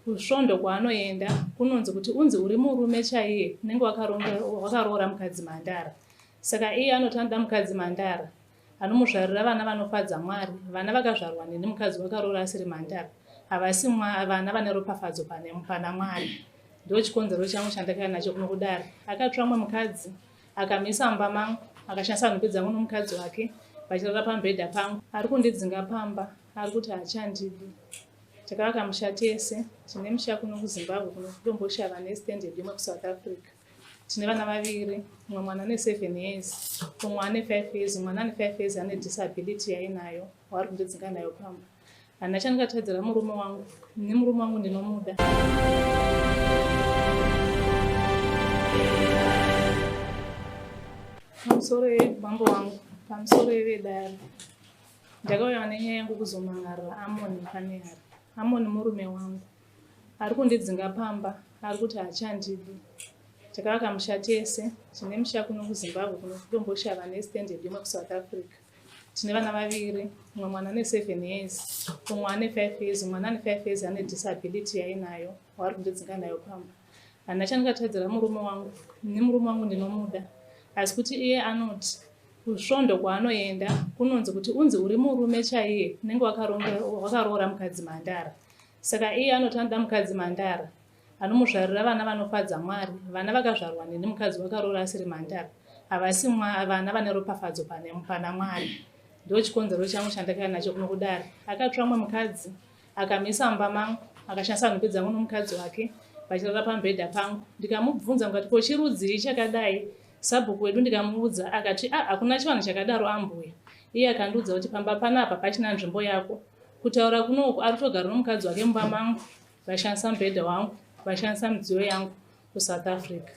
Kusvondo kwaanoenda kunonzi kuti unzi uri murume chaiye unenge wakaroora mukadzi mhandara. Saka iye anoti anoda mukadzi mhandara anomuzvarira vana vanofadza Mwari. Vana vakazvarwa neni mukadzi wakaroora asiri mhandara havasi vana vane ropafadzo pana Mwari. Ndochikonzero changu chandakauya nacho kuno kudare. Akatora mumwe mukadzi akamisa mumba mangu akashandisa nhumbi dzangu nomukadzi wake vachirara pamubhedha pangu. Ari kundidzinga pamba ari kuti haachandidi. Takavaka musha tese, tine musha kuno kuZimbabwe kuno kuDomboshava nestand yedu imwe kuSouth Africa. Tine vana vaviri, mumwe mwana ane 7 years, umwe ane 5 years. Mwana ane 5 years ane disability yainayo waari kundidzinga nayo pamba. Handina chandingatadzira murume wangu, ini murume wangu ndinomuda. Pamusoro yemambo wangu, pamusoro yevedare. Ndakauya nenyaya yangu kuzomangarira Amoni Mupanehari. Amoni murume wangu. Ari kundidzinga pamba, ari kuti haachandidi. Takavaka musha tese, tine musha kuno kuZimbabwe kuno kuDomboshava nestand yedu imwe kuSouth Africa. Tine vana vaviri, mumwe mwana ane 7 years, umwe ane 5 years. Mwana ane 5 years ane disability yainayo waari kundidzinga nayo pamba. Handina chandingatadzira murume wangu, ini murume wangu ndinomuda. Asi kuti iye anoti kusvondo kwaanoenda kunonzi kuti unzi uri murume chaiye unenge wakaroora mukadzi mhandara. Saka iye anoti anoda mukadzi mhandara anomuzvarira vana vanofadza Mwari. Vana vakazvarwa neni mukadzi wakaroora asiri mhandara havasi vana vane ropafadzo pana Mwari. Ndochikonzero changu chandakauya nacho kuno kudare. Akatora mumwe mukadzi akamisa mumba mangu akashandisa nhumbi dzangu nomukadzi wake vachirara pamubhedha pangu. Ndikamubvunza ndikati ko chirudzii chakadai? Sabhuku wedu ndikamuudza akati ah hakuna chivanhu chakadaro ambuya. Iye akandiudza kuti pamba panapa pachina nzvimbo yako. Kutaura kuno uku ari kutogara nomukadzi wake mumba mangu vashandisa mubhedha wangu vashandisa midziyo yangu kuSouth Africa.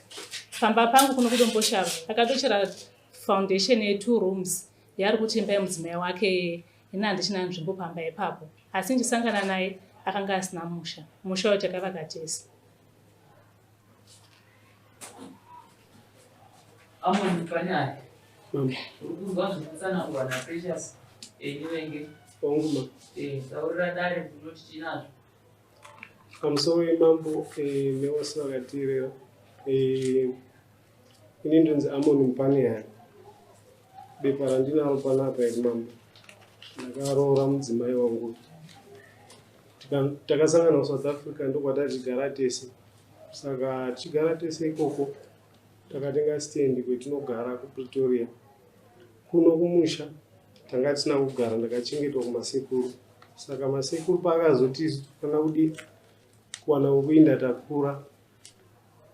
Pamba pangu kuno kuDomboshava akatochera foundation ye2 rooms yaari kuti imba yemudzimai wake ini handichina nzvimbo pamba ipapo. Asi ndichisangana naye akanga asina musha. Musha uyu takavaka tese. Amoni panyaya. Uri kunzwa zvekutsanangurwa naPrecious Enyivenge. Wangu ma. Taurira dare ndinoti chinazvo. Pamusoro yemambo nevose vakateerera. Ini ndonzi Amon Mupanehari. Bepa randinaro panapa iri mambo. Ndakaroora mudzimai wangu. Takasangana kuSouth Africa ndokwatachigara tese. Saka tichigara tese ikoko takatenga stand kwetinogara kuPretoria. Kuno kumusha tanga tisina kugara, ndakachengetwa kumasekuru. Saka masekuru paakazoti kana kudi kuwana kwekuinda takura,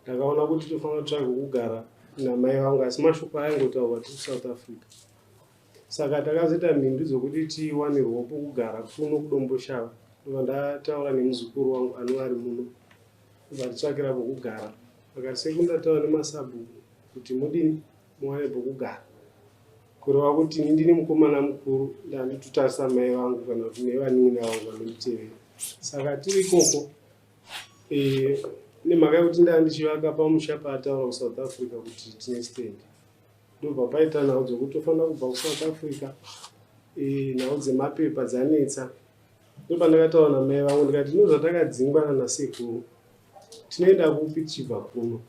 ndakaona kuti tofanira kutsvaga kwekugara namai vangu, asi mashoko aingotaurwa tiri kuSouth Africa. Saka takazoita mhindu dzokuti tiwanirwewo pokugara kuno kuDomboshava. Ndobva ndataura nemuzukuru wangu anova ari muno, ndobva nditsvakira pokugara. Vakati sekuru ndataura nemasabhuku kuti mudini muwane pokugara. Kureva kuti ini ndini mukomana mukuru ndanditotarisa mai vangu kana kuti nevanin'ina vangu vanonditevera. Saka tiri ikoko nemhaka yekuti ndaa ndichivaka pamusha paataura kuSouth Africa kuti tine stand. Ndobva paita nhau dzekuti tofanira kubva kuSouth Africa, nhau dzemapepa dzanetsa. Ndopandakataura namai vangu ndikati ino zvatakadzingwa nanasekuru tinoenda kupi tichibva kuno.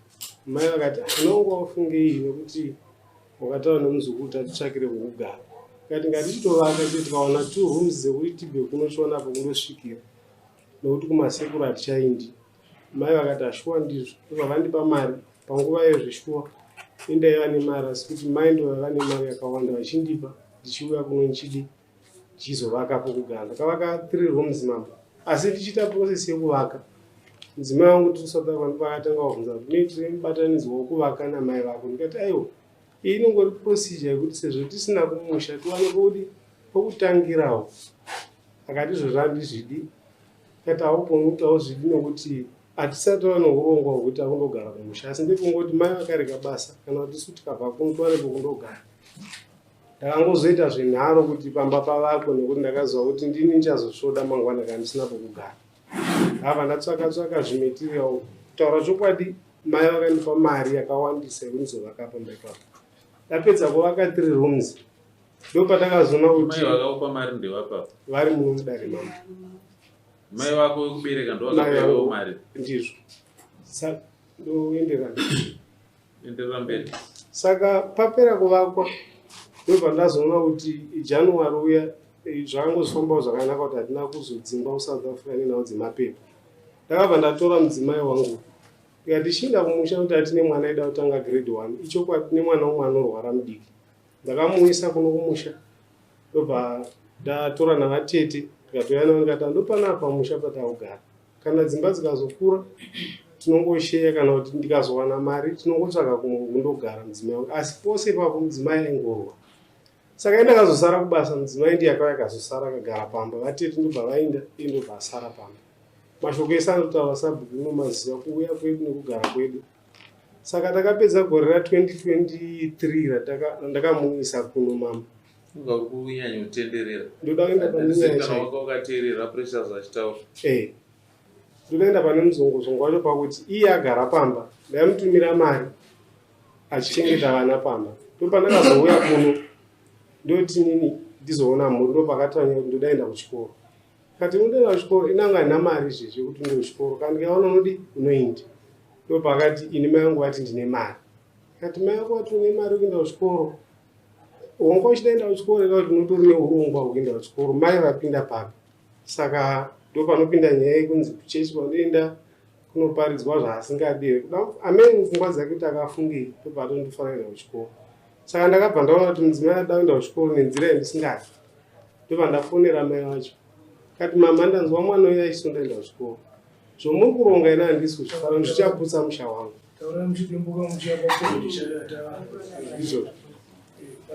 Mai vakati unonga wafungei nekuti wakataura nemuzukuru tatitsvakire kwekugara. Ndikati ngatichitovaka chete tikawana 2 rooms dzekuti tibve kuno tichiwana pekundosvikira nekuti kumasekuru hatichaindi. Mai vakati ashuwa ndizvo, ndobva vandipa mari panguva iyo zveshuwa indaiva nemari asi kuti mai ndo vaiva nemari yakawanda vachindipa ndichiuya kuno ndichidi ndichizovaka pokugara. Ndakavaka 3 rooms mambo, asi ndichiita process yekuvaka mudzimai wangu tiri South Africa ndopakatanga kuvhunza kuti nei tine mubatanidzwa wekuvaka namai vako. Ndikati aiwa, iyi inongori procedure yekuti sezvo tisina kumusha tiwane pokudi pokutangirawo. Akati izvozvo handizvidi. Akati haugoni kuti hauzvidi nekuti hatisati tava neurongwa hwekuti akundogara kumusha, asi ndekungoti mai vakarega basa kana kuti isu tikabva kuno tiwane pokundogara. Ndakangozoita zvenharo kuti pamba pavakwe nekuti ndakaziva kuti ndini ndichazosvoda mangwana kana ndisina pokugara. Ndabva ndatsvaka tsvaka zvimaterial. Kutaura chokwadi mai vakandipa mari yakawandisa yekuti ndizovaka pamba ipapo. Ndapedza kuvaka 3 rooms ndopatakazoona kuti mai vakakupa mari ndevapa vari muno mudare mambo. Mai vako vekubereka ndovakapewo mari. Ndizvo. Ndoenderana. Enderera mberi. Saka papera kuvakwa ndobva ndazoona kuti January uya eh, zvakangozofambawo zvakanaka kuti hatina kuzodzingwa kuSouth Africa nenhau dzemapepa. Ndakabva ndatora mudzimai wangu ndikati chinda kumusha kuti atine mwana aida kutanga grade one ichokwadi tine mwana umwe anorwara mudiki. Ndakamuisa kuno kumusha ndobva ndatora navatete ndikatouya navo ndikati andopana pamusha patakugara kana dzimba dzikazokura tinongosheya kana kuti ndikazowana mari tinongotsvaga kumwe kundogara mudzimai wangu asi pose ipapo mudzimai aingorwa saka ini ndakazosara kubasa mudzimai ndiye akauya akazosara akagara pamba vatete ndobva vaenda iye ndobva asara pamba mashoko ese anotaura sabhuku unomaziva kuuya kwedu nekugara kwedu saka takapedza gore ra 2023 randakamuisa kuno mama Unga uri kunyanyotenderera. Ndoda kuenda pane nyaya Kana wanga wakateerera Precious achitaura. Eh. Ndoda kuenda pane muzongozongo wacho pakuti iye agara pamba ndaimutumira mari achichengeta vana pamba. Ndopandakazouya kuno ndoti nini ndizoona mhuri ndopakatanya kuti ndoda kuenda kuchikoro. Kati unoenda kuchikoro inanga handina mari izvezvi yekuti uende kuchikoro kana ndikaona unodi unoenda. Ndopakati ini mai vangu vati ndine mari. Kati mai vako vati une mari yekuenda kuchikoro wanga uchida kuenda kuchikoro eka kuti unotori neurongwa hwekuenda kuchikoro mai vapinda papi saka ndopanopinda nyaya yekunzi kuchechi kwanoenda kunoparidzwa zvaasingadi kuda amene pfungwa dzake kuti akafungei ndobva atondifanira kuenda kuchikoro saka ndakabva ndaona kuti mudzimai ada kuenda kuchikoro nenzira yandisingadi ndobva ndafonera mai vacho kati mama ndanzwa mwana uyo achisondaenda kuchikoro zvomuri kuronga ina handisi kuzvifara zvichaputsa musha wangu izvozvo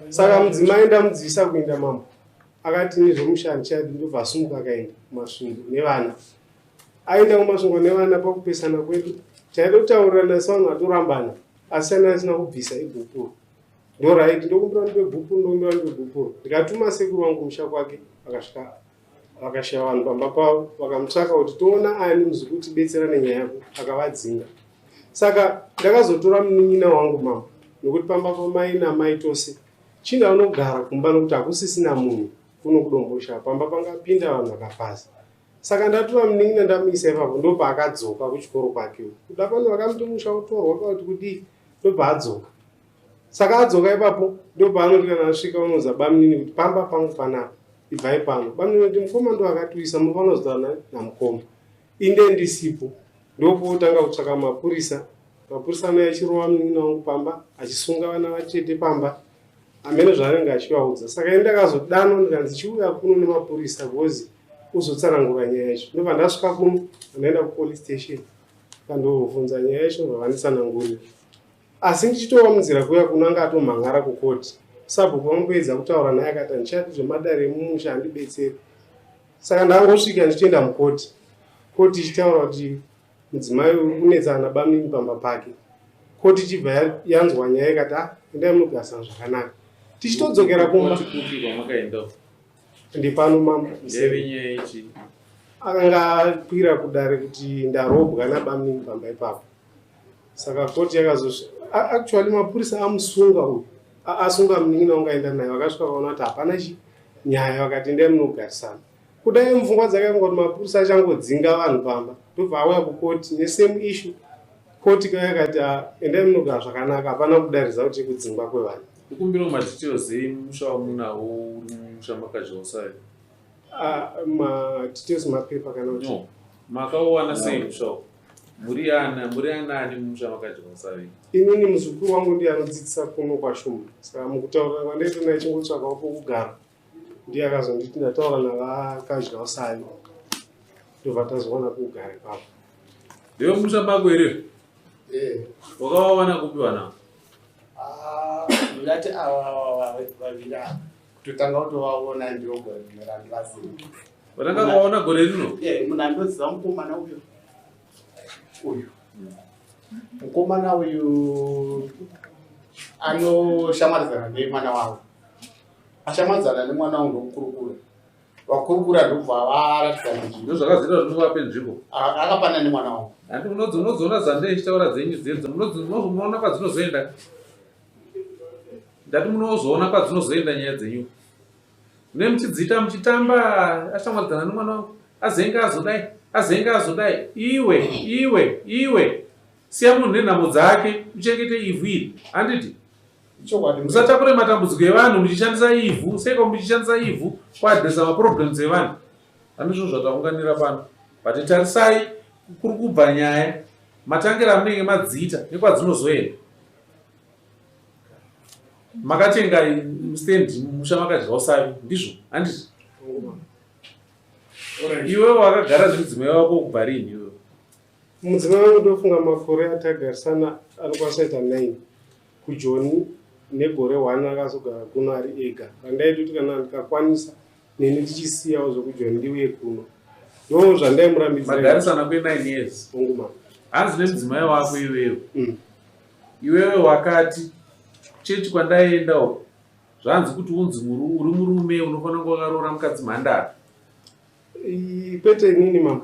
saka mudzimai ndamudzivisa kuenda mambo akati nezvemusha handichadi ndobva asumuka akaenda kumasvingo nevana aenda kumasvingo nevana pakupesana kwedu taida kutaurirana sevanhu vatorambana asi ana asina kubvisa igupuro ndorit ndokumbira ndipe gupuro ndokumbira ndipe gupuro ndikatuma sekuru wangu kumusha kwake vakasvika vakashaya vanhu pamba pavo vakamutsvaka kuti toona ani muzukuru tibetsera nenyaya yako akavadzinga saka ndakazotora munin'ina wangu mama nokuti pamba pamai namai tose chinda unogara kumba nokuti hakusisina munhu kuno kudombosha pamba pangapinda vanhu vakapaza saka ndatora munin'ina ndamuisa ipapo ndopaakadzoka kuchikoro kwake kuda pano vakamuti musha utorwa kakuti kudii ndobva adzoka saka adzoka ipapo ndopaanoti kana asvika unoudza bamunini kuti pamba pangu panapa ibvai pano bamunini kuti mukoma ndo akatiuisa munofanira kuzotaura namukoma inde ndisipo ndopotanga kutsvaka mapurisa mapurisa anouya achirova munin'ina wangu pamba achisunga vana vatete pamba hameno zvaanenge achivaudza saka ini ndakazodanwa ndikanzi chiuya kuno nemapurisa because uzotsanangura nyaya yacho ndobva ndasvika kuno andaenda kupolice station kandobvunza nyaya yacho vavanditsanangurira asi ndichitova munzira kuya kuno anga atomhan'ara kukoti sabhuku vamboedza kutaura naye akati handichati zvemadare emumusha handibetseri saka ndangosvika ndichitoenda mukoti koti ichitaura kuti mudzimai uri kunetsana bamnini pamba pake koti ichibva yanzwa nyaya ikati ah endai munogarisana zvakanaka tichitodzokera kumba ndipano mambo akanga akwira kudare kuti ndarobwa nabamnini pamba ipapo saka koti yakazosv actually mapurisa amusunga uyu asunga munin'ina wangu aenda naye vakasvika vaona kuti hapana chi nyaya vakati endai munogarisana kudai mupfungwa dzake afunga kuti mapurisa achangodzinga vanhu pamba ndobva auya kukoti nesame issue koti kaya kati ah, endai munogara zvakanaka hapana kudariza kuti kudzingwa kwevanhu Kukumbira madetails emusha wamunawo uri mumusha makadya usavi. Ah, madetails mapepa kana kuti No. Makauwana sei musha uwu? Muri ana, muri anani mumusha makadya usavi? Inini muzukuru wangu ndiye anodzidzisa kuno kwaShumba. Saka mukutaura kwandaita naye chingotsvakawo pokugara ndiye akazonditi ndataura navakadya usavi ndobva tazowana pokugara ipapo. Ndiwe musha mako here? Eh. Wakawawana kupi vana? Ah, ndati ava vaviri ava kutotanga kutovaona ndiwo gore rino randivaziva. Watanga kuvaona gore rino? Eh, munhu andoziva mukomana uyo. Uyu. Mukomana uyu anoshamwaridzana nemwana wangu. Ashamwaridzana nemwana wangu ndokukurukura. Vakurukura ndobva varatidzana nzvimbo. Ndozvakazoita kuti muvape nzvimbo. Akapana nemwana wangu. Handi munodziona dzandei ichitaura dzenyu dzedzo munoona kwadzinozoenda. Ndati munozoona kwadzinozoenda nyaya dzenyu. Mune muchidziita muchitamba ashamwaridzana nemwana wangu. Azenge azodai, azenge azodai. Iwe, iwe, iwe. Siya munhu nenhamo dzake, uchengete ivhu iri. Handiti? Chokwadi. Musatakure matambudziko evanhu muchishandisa ivhu. Seiko muchishandisa ivhu kuadresa maproblems evanhu? Handizvo zvataunganira pano. But tarisai kuri kubva nyaya, matangiro amunenge madziita nekwadzinozoenda. Makatenga stand musha makadya usavi, ndizvo? Handiti? Iwe wakagara nemudzimai wako kubva rini iwewe? Mudzimai wangu ndofunga makore atagarisana anokwanisa kuita 9 kuJoni negore 1 akazogara kuno ari ega. Pandaitoti kana ndikakwanisa neni ndichisiyawo zvekujoni ndiuye kuno. Ndo zvandaimurambidzira. Magarisana kwe 9 years. Hongu mama. Hanzi nemudzimai wako iwewe. Iwewe wakati chechi kwandaienda uko zvanzi kuti unzi uri murume unofanira kunge wakaroora mukadzi mhandara. Kwete inini mama,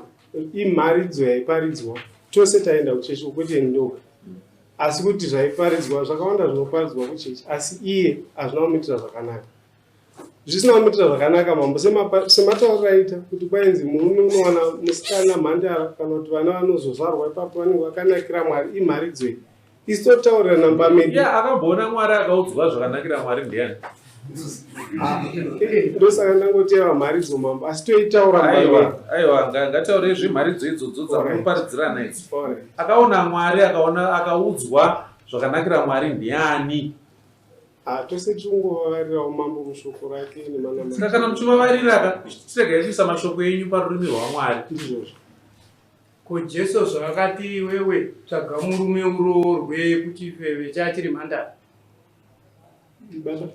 imharidzo yaiparidzwa tose taenda kuchechi kwete ini ndoga, asi kuti zvaiparidzwa zvakawanda zvinoparidzwa kuchechi, asi iye hazvina kumuitira zvakanaka. Zvisina kumuitira zvakanaka mambo, sematauriro aita kuti kwainzi murume unowana musikana mhandara kana kuti vana vanozozvarwa ipapo vanenge vakanakira Mwari, imharidzo iyi. Isu totaurira namba medu. Ya, akamboona Mwari akaudzwa zvakanakira Mwari ndiani? Ndosaka ndangoteva mharidzo mambo, asi toitaura mumba Aiwa, medu. aiwa, ngataurei zvemharidzo idzodzo dzamunoparidzirana idzi. Akaona Mwari, akaona, akaudzwa zvakanakira Mwari ndiani? Tose tikungovavarirawo mambo mushoko rake nemanamata. Saka kana muchivavarira ka, tiregai kuisa mashoko enyu parurimi rwaMwari. Ndizvozvo. Ko Jesu zvaakati iwewe tsvaga murume uroorwe kuti feve chachiri mhandara? Baba.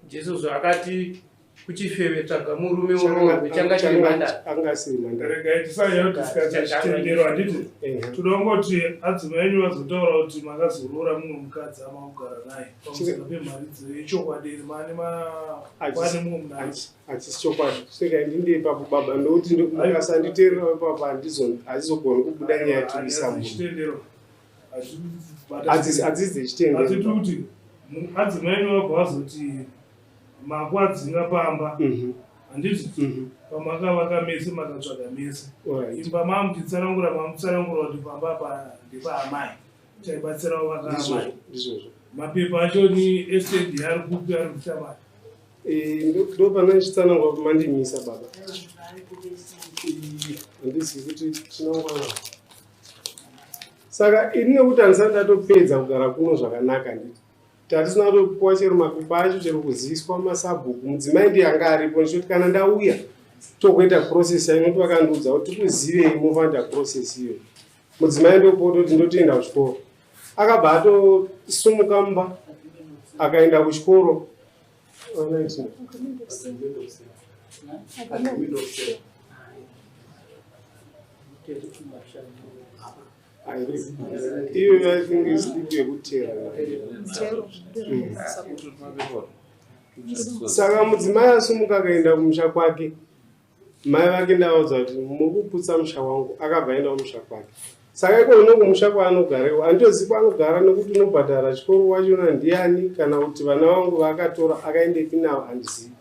Jesu zvaakati kuchifeve tsvaga murume uroorwe changa chiri mhandara. Anga asiri mhandara. Regai tisanyanya kudiscussa chitendero, handiti? Tinongoti adzimai enyu vazotaura kuti makazoroora mumwe mukadzi amakugara naye pamusana pemharidzo yechokwadi here mane kwane mumwe munhu ari Hachisi chokwadi. Saka ndinde ipapo baba, ndokuti mukasanditeerera ipapo handizogoni kubuda nyaya yatibisa munhu. Chitendero. Hadzisi dzechitendero. Asi tiri kuti adzimai enyu vabva vazoti makwadzinga pamba. Handiti? Pamakavaka mese makatsvaga mese. Imba mamuchitsanangura, mamutsanangura kuti pamba apa ndepaamai. Taibatsirawo vaka amai. Ndizvozvo, ndizvozvo. Mapepa acho ni estate ari kupi ari kuita mari? Ndo pana ndichitsanangura kuti mandimisa baba. Handizivi kuti tinongwana. Saka ini nekuti handisati ndatopedza kugara kuno zvakanaka nditi. Tatisina kutopuwa chero mapepa acho chero kuziviswa masabhuku. Mudzimai ndiye anga aripo ndichiti kana ndauya tokuita process yayo nekuti vakandiudza kuti tikuzivei mofanira kuita process iyoyo. Mudzimai ndopototi ndotoenda kuchikoro. Akabva atosumuka mumba akaenda kuchikoro. Iyo I think is slip yekutera. Saka mudzimai asumuka akaenda kumusha kwake. Mai vake ndavaudza kuti muri kuputsa musha wangu, akabva aenda kumusha kwake. Saka iko uno kumusha kwaanogara iko handitozivi kwaanogara nekuti unobhadhara chikoro wachona ndiani kana kuti vana vangu vaakatora akaendepi navo handizivi.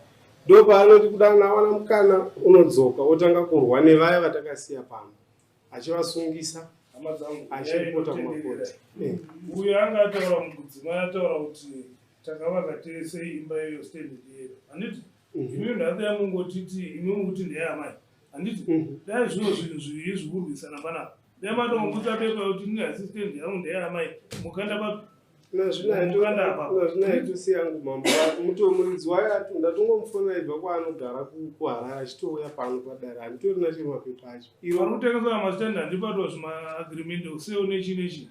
Ndo paanoti kuda kana awana mukana unodzoka otanga kurwa nevaya vatakasiya pano achivasungisa Hama dzangu, achiripota nyaya kumakoti. Uyo anga ataura mudzimai ataura kuti takavaka tese imba iyo stand yedu. Handiti? Imi nhasi yamungotiti imi mukuti ndeyamai. Handiti? Dai zvino zvinhu zviviri zvikurwisana panapa. Dai matongobudisa pepa yekuti ini hasi stand yangu ndeyamai. Mukanda papi? Mukanda apa. Nazvinaitosi yangu mambo mutomuridzi wayo ndatongomufonera ibva kwaanogara kuHarare achitouya pano padare handitorina chero mapepa acho. Iro Vari kutengeswa mastand handibatwa zvimaagreement kuseo nechi nechi.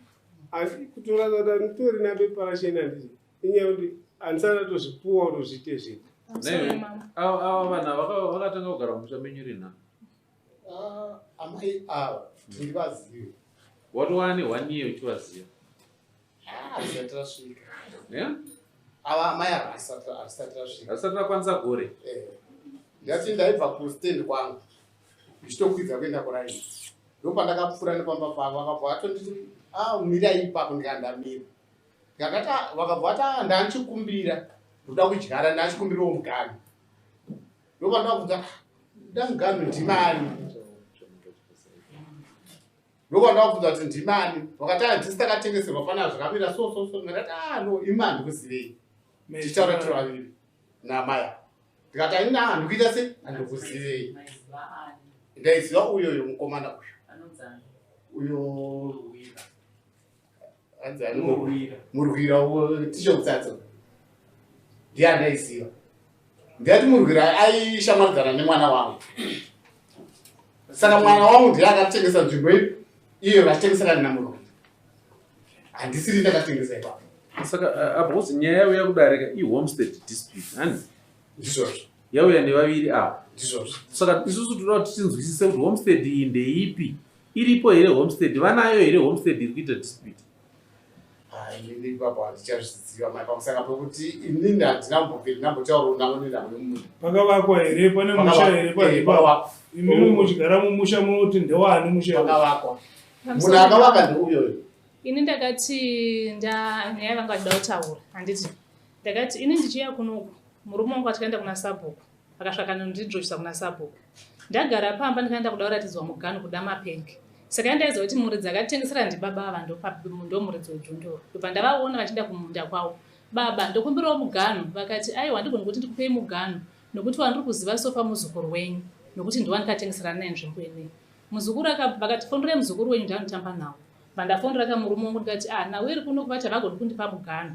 Asi kutora tata nditorina pepa racho ini handiti. Inyaya yekuti handisati ndatozvipuwa kuti zviite zvipi. Nei, ava vanhu vakatanga kugara mumusha menyu rinha? Amai ava tindivazive. Watova ne 1 year uchivaziva. Harisati rasvika. Yeah? Ava amai ava harisati rasvika. Harisati rakwanisa gore. Ndati ndaibva kustand kwangu ndichitokwidza kuenda kuraini. Ndopandakapfuura nepamba pavo vakabva vatonditi mirai ipapo ndikati ndamira. Ndikakati, vakabva vati, ndanchikumbira ndoda kudyara ndanchikumbirawo muganhu. Ndopandakabvunza, nda muganhu ndimani? Ndokwandavabvunza kuti ndimani, vakati ah ndisi takatengeserwa pana zvakamira so so so. Ndikati ah no, imi handikuzivei, tichitaura tiri vaviri namai ava. Ndikati aina handikuita sei, handikuzivei. Ndaiziva uyoyo mukomana uyu uyo hanzi ani Murwira ticho kutsatso ndiye andaiziva. Ndiyati Murwira aishamwaridzana nemwana wangu, saka mwana wangu ndiye akatengesa nzvimbo ipi iyo vachitengeserana naMurwira. Handisiri ndakatengesa ipapo. Saka apa kuzi nyaya yauya kudarika ihomestead dispute, hani? Ndizvozvo. Yauya nevaviri ava. Ndizvozvo. Saka isusu toda kuti tinzwisise kuti homestead iyi ndeipi, iripo here homestead, vanayo here homestead iri kuita dispute? Inini ipapo handichazviziva mai, pamusaka pekuti inini handina kumbobvira ndambotaura navo nenhau yemunda. Pakavakwa here? Pane musha here? Pakavakwa. Imimi muchigara mumusha munoti ndewani musha? Pakavakwa. Munhu akavaka ndeuyoyo. Ini ndakati nyaya vanga vachida kutaura, handiti? Ndakati ini ndichiya kunoku, murume wangu atikaenda kuna sabhuku, akasvika kanondidrochisa kuna sabhuku. Ndagara pamba, ndikaenda kuda kuratidzwa muganhu, kuda mapegi. Saka ndaiziva kuti muridzi akatitengesera ndibaba ava, ndo muridzi wejondoro. Ndobva ndavaona vachienda kumunda kwavo. Baba, ndokumbirawo muganhu. Vakati aiwa, ndigoni kuti ndikupei muganhu, nokuti wandiri kuziva sofa muzukuru wenyu, nokuti ndiwandikatengesera naye nzvimbo ineyi. Muzukuru vakati fonderai muzukuru wenyu, ndaanotamba nawo. Vandafondera kamurume wangu, ndikati ah, nawo iri kuno kuvati havagoni kundipa muganhu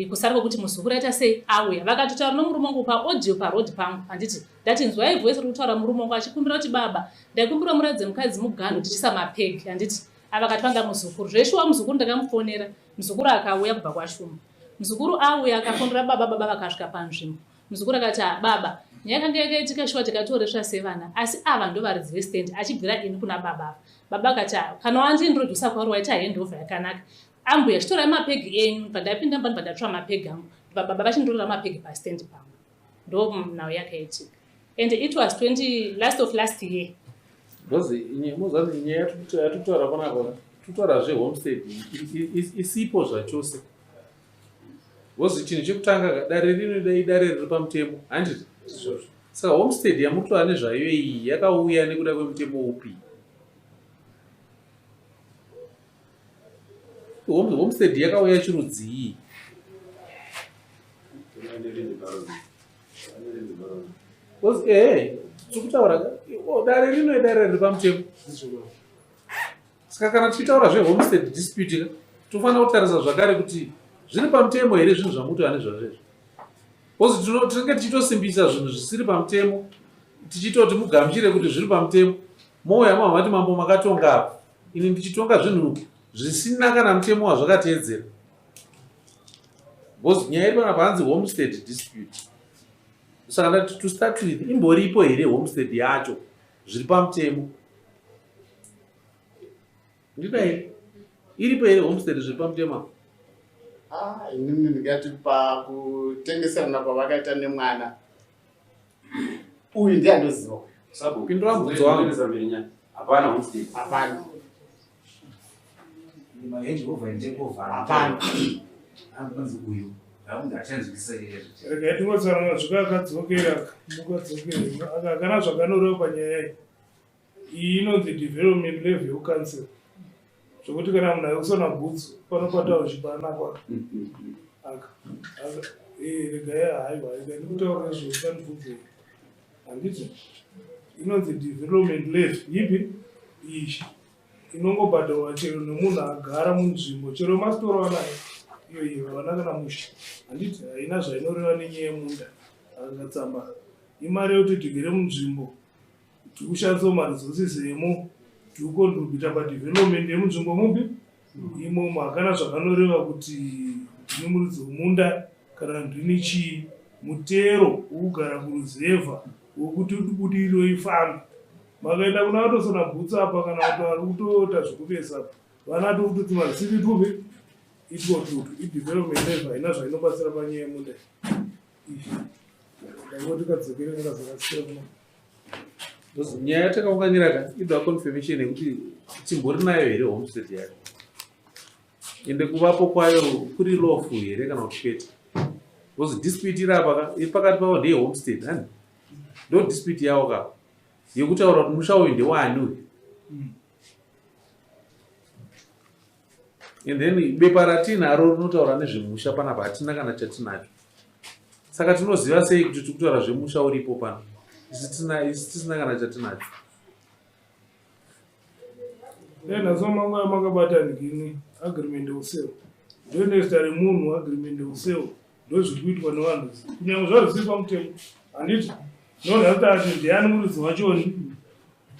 kusara kwekuti muzukuru aita sei auya. Vakatotaura nomurume wangu paaudio paroad pangu, handiti? Ndati nzwai voice riri kutaura murume wangu achikumbira kuti baba, ndaikumbira muratidze mukadzi muganhu tichisa mapegi, handiti? Avakati vanga muzukuru zveshuwa. Muzukuru ndakamufonera, muzukuru akauya kubva kwaShumba. Muzukuru auya akafondera baba, baba vakasvika panzvimbo. Muzukuru akati ah, baba, nyaya yakanga yakaitika shuwa, tikatoresva sevana, asi ava ndo varidzi vestand, achibvira ini kuna baba ava. Baba akati ah, kana wandintrodusa kwauri waita handover yakanaka. Ambuya, chitorai mapegi enyu. Ndabva ndapinda mba, ndabva ndatora mapegi angu, baba vachindorera mapegi pastand pangu. Ndo nhau yakaitika, and it was 20 last of last year. Because mozati nyaya yatutaura panapa, tutaura zvehomestead isipo zvachose, because chinhu chekutanga, dare rino idare riri pamutemo, handiti? Saka homestead yamutaura nezvayo iyi yakauya nekuda kwemutemo upi? Homestead yakauya chirudzii? Because ehe, tiri kutaura dare rino idare riri pamutemo. Saka kana tichitaura zvehomestead dispute ka, tofanira kutarisa zvakare kuti zviri pamutemo here zvinhu zvamutaura nezvazvo izvo, because tinenge tichitosimbisa zvinhu zvisiri pamutemo, tichitoti mugamuchire kuti zviri pamutemo. Mouya mavati mambo makatonga apa, ini ndichitonga zvinhu zvisina kana mutemo wazvakateedzera, because nyaya iri panapa hanzi homestead dispute. Saka ndati to start with, imboripo here homestead yacho zviri pamutemo? Ndida here, iripo here homestead zviri pamutemo apa? Ah, inini ndingati pakutengeserana kwavakaita nemwana uyu ndiye andoziva. Pindura mubvunzo wangu. Hapana homestead. Hapana. Mahandover and takeover. Hapana. Anonzi uyu akunzi achanzwisisa chaizvo. Regai tingotsanangura zvika akadzokera, mukadzokera aka kana zvakanoreva panyaya iyi. Iyi inonzi development levy council, zvokuti kana munhu aikusona bhutsu panopatawo chipanakwa aka. Regai, haiwa, regai ndikutaurira zvousandibvunzei, handiti? Inonzi development levy ipi iyi? Inongobhadharwa chero nemunhu agara munzvimbo, chero masitoro anayo iyo iyo havana kana musha, handiti? Haina zvainoreva nenyaya yemunda. Akatsamba imari yekuti tigere munzvimbo, tikushandisa maresources emo, tikucontributa padevelopment yemunzvimbo mupi imomo. Hakana zvakanoreva kuti ndini muridzi wemunda kana ndini chii. Mutero wokugara kuruzevha wekuti budiriro ifambe. Makaenda kuna vatosona bhutsu apa, kana kuti vari kutoita zvekuvesa apa, vana tokutoti marisiti tupi itwo tutu. Idevelopment levy, haina zvainobatsira panyaya yemunda iyi. Ndangoti kadzokere kakazokasira kuna Because nyaya yatakaunganira ka ida confirmation yekuti timbori nayo here homestead yacho, ende kuvapo kwayo kuri lawful here kana kuti kwete, because dispute iri apa ka, iri pakati pavo ndeye homestead, hani? Ndo dispute yavo ka, yekutaura kuti musha uyu ndewani uyu. And then bepa ratinaro rinotaura nezvemusha panapa hatina kana chatinacho. Saka tinoziva sei kuti tiri kutaura zvemusha uripo pano? Isu tisina kana chatinacho. Dai nhasi mangu amakabata ndini agreement of sale. Ndoine zita remunhu agreement of sale. Ndozviri kuitwa nevanhu. Kunyange zvazvo zvisiri pamutemo. Handiti? Nonhasi ati ndiani muridzi wachoni?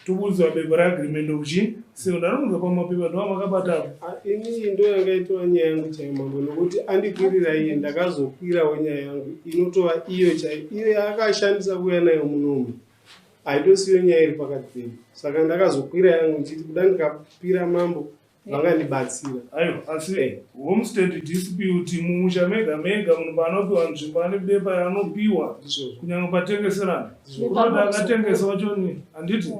Toburitsa bepa reagreement of chi sale. Ndarunza pamapepa ndoamakabata apo. Ini ndo yanga itova nyaya yangu chaiyo mambo nokuti andikwirira iye ndakazokwirawo nyaya yangu inotova iyo chaiyo iyo yaakashandisa kuuya nayo munomu haitosiyo nyaya iri pakati pedu saka ndakazokwira yangu ndichiti kuda ndikapira mambo vangandibatsira. Aiwa asi homestead dispute mumusha mega mega munhu paanopiwa nzvimbo ane bepa yaanopiwa kunyange patengeserana kunoti akatengesa wachoni handiti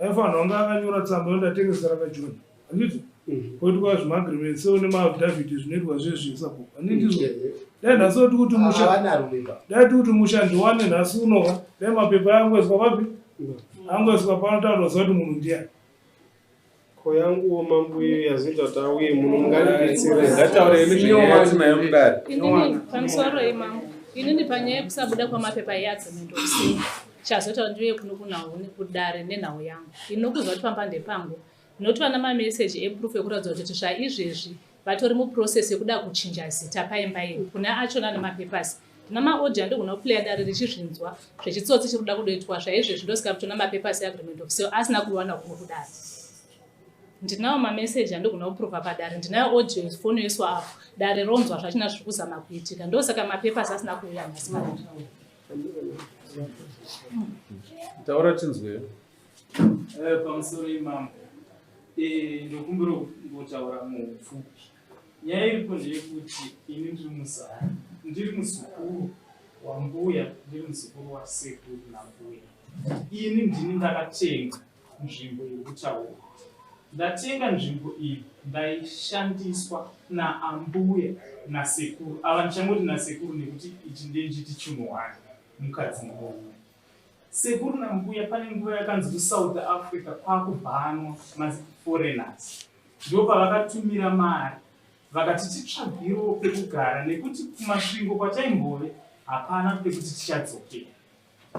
aifanira kunge akanyora tsamba yondatengesera kajoni handiti koitwa zvimaagreement seo nemaaffidavit zvinoitwa zvezvesapo handiti dai nhasi oti kuti musha dai ti kuti musha ndiwane nhasi unoka dai mapepa angoiswa papi angoiswa pano takutoziva kuti munhu ndiyani. Ko yanguwo mambo iyo yazoita kuti auye muno mungandibetsera. Ngataure nezvenyaya yatinayo mudare. Inini pamusoro imambo. Inini panyaya yekusabuda kwamapepa eagreement of sale chazoita kuti ndiuye kuno kunhau kudare nenhau yangu. Inokuzwa kuti pamba ndepangu. Ndinotova namameseji eproof ekuratidza kuti zvaizvezvi vatori muprocess yekuda kuchinja zita paimba iyi kuna achona nemapapers. Ndina maaudio andigona kuplaya dare richizvinzwa zvechitsotsi chiri kuda kudoitwa zvaizvezvi ndosika kutona mapapers eagreement of sale asina kuwana kuno kudare. Ndinawo mameseji andigona kuprova padare, ndinayo audio foni yoiswa apo dare ronzwa zvachina zviri kuzama kuitika ndosaka mapapers asina kuuya nhasi padare. Taura tinzwe. Pamusoro imambo ndokumbira kungotaura muupfupi. Nyaya iripo ndeyekuti ini ndiri muzaya, ndiri muzukuru wambuya, ndiri muzukuru wasekuru nambuya. Ini ndini ndakatenga nzvimbo iri kutaura. Ndatenga nzvimbo iyi ndaishandiswa naambuya nasekuru. Ava ndichangoti nasekuru nekuti ichi ndenjiti chinhu one mukadzi murume. Sekuru nambuya pane nguva yakanzi kuSouth Africa kwakubhanwa maforeigners. Ndipo pavakatumira mari vakati titsvagirewo pekugara nekuti kuMasvingo kwataimbove hapana pekuti tichadzokera.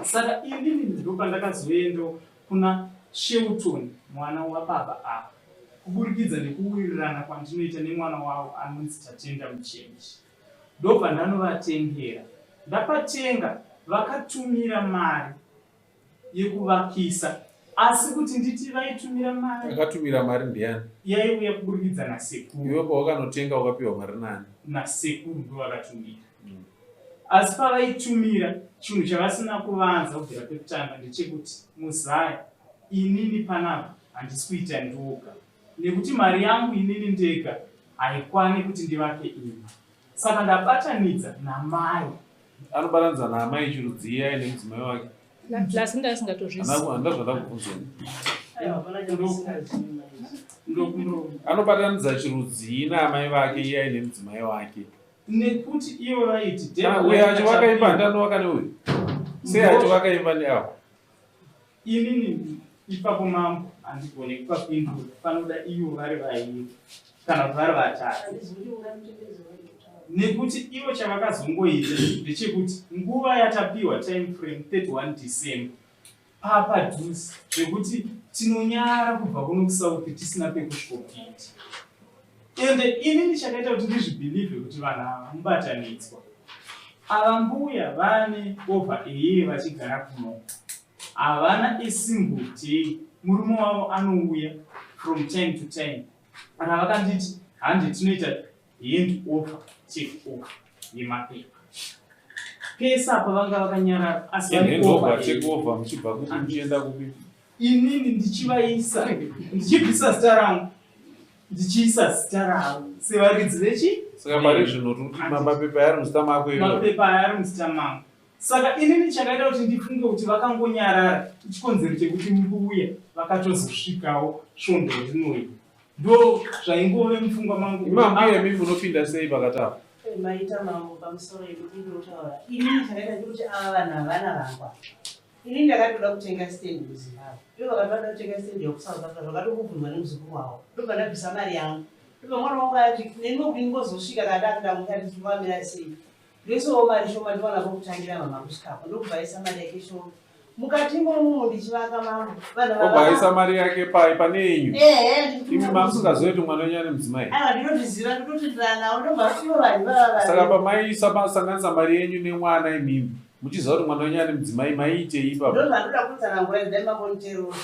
Saka inini ndipo pandakazoendawo kuna Shelton mwana wababa ava kuburikidza nekuwirirana kwandinoita nemwana wavo anonzi Tatenda Muchenji. Ndobva ndanovatengera. Ndapatenga vakatumira mari yekuvakisa asi kuti nditi vaitumira mari. Akatumira mari ndiani? Yaiuya kuburikidza nasekuru. Iwe pawakanotenga wakapiwa mari nani? Nasekuru ndo vakatumira. Asi pavaitumira chinhu chavasina kuvanza kubvira pekutanga ndechekuti muzaya inini panapa handisi kuita ndoga nekuti mari yangu inini ndega haikwani kuti ndivake imba. Saka ndabatanidza namai. Anobatanidza naamai chirudzii aine mudzimai wake? Plus ndasingatozvizivi. Handina zvandakubvunza. Anobatanidza chirudzii naamai vake iye aine mudzimai wake? Nekuti ivo vaiti uyo achivaka imba handanovaka neuyu. Sei achivaka imba neavo? Inini ipapo mambo handigone kupapindura panoda ivo vari vairi kana kuti vari vatatu. Nekuti ivo chavakazongoita ndechekuti nguva yatapiwa time frame 31 December papadhuze zvekuti tinonyara kubva kuno kuSouth tisina pekusvikopinda. Ende inini chakaita kuti ndizvibhilivhe kuti vanhu ava mubatanidzwa. Ava mbuya vane over a year vachigara kuno. Havana a single day. Murume wavo anouya from time to time. Kana vakanditi hande tinoita hand over take over yemapepa. Pese apa vanga vakanyarara asi hand over take over muchibva kupi muchienda kupi? Inini ndichivaisa ndichibvisa zita rangu ndichiisa zita ravo sevaridzi vechi. Saka pari zvino tiri kuti mapepa ari muzita mako iwe. Mapepa ari muzita mangu. Saka inini chakaita kuti ndifunge kuti vakangonyarara chikonzero chekuti mbuya vakatozosvikawo svondo rinoi. Ndo zvaingove mupfungwa mangu. Imambuya imi munopinda sei pakati apo? Maita mambo pamusoro yekuti ndinotaura. Inini chakaita kuti ava vanhu havana vangwa. Ini ndakatoda kutenga stand kuZimbabwe. Ivo vakati vanoda kutenga stand yekuSouth Africa zvakatokubvunzwa nemuzukuru wavo. Ndobva ndabvisa mari yangu. Ndobva mwana wangu ati neni kuti ndingozosvika kada kuda mukati tikwamira sei. Ndoisawo mari shoma ndiwana pokutangira mama kusvikapo. Ndokubva aisa mari yake shoma. Mukati imomo ndichivaka mambo. Vanhu Obva aisa mari yake pai pane yenyu. Ehe. Imi mamusingazivi kuti mwana wenyu ane mudzimai. Aiwa ndinozviziva ndinotoenderana navo ndobva vati ivo vanhu ivava. Saka pamaisa masanganisa mari yenyu nemwana imimi muchiziva kuti mwana wenyu ane mudzimai maiitei ipapo? Ndozvandoda kutsanangura dai mambonditeererawo.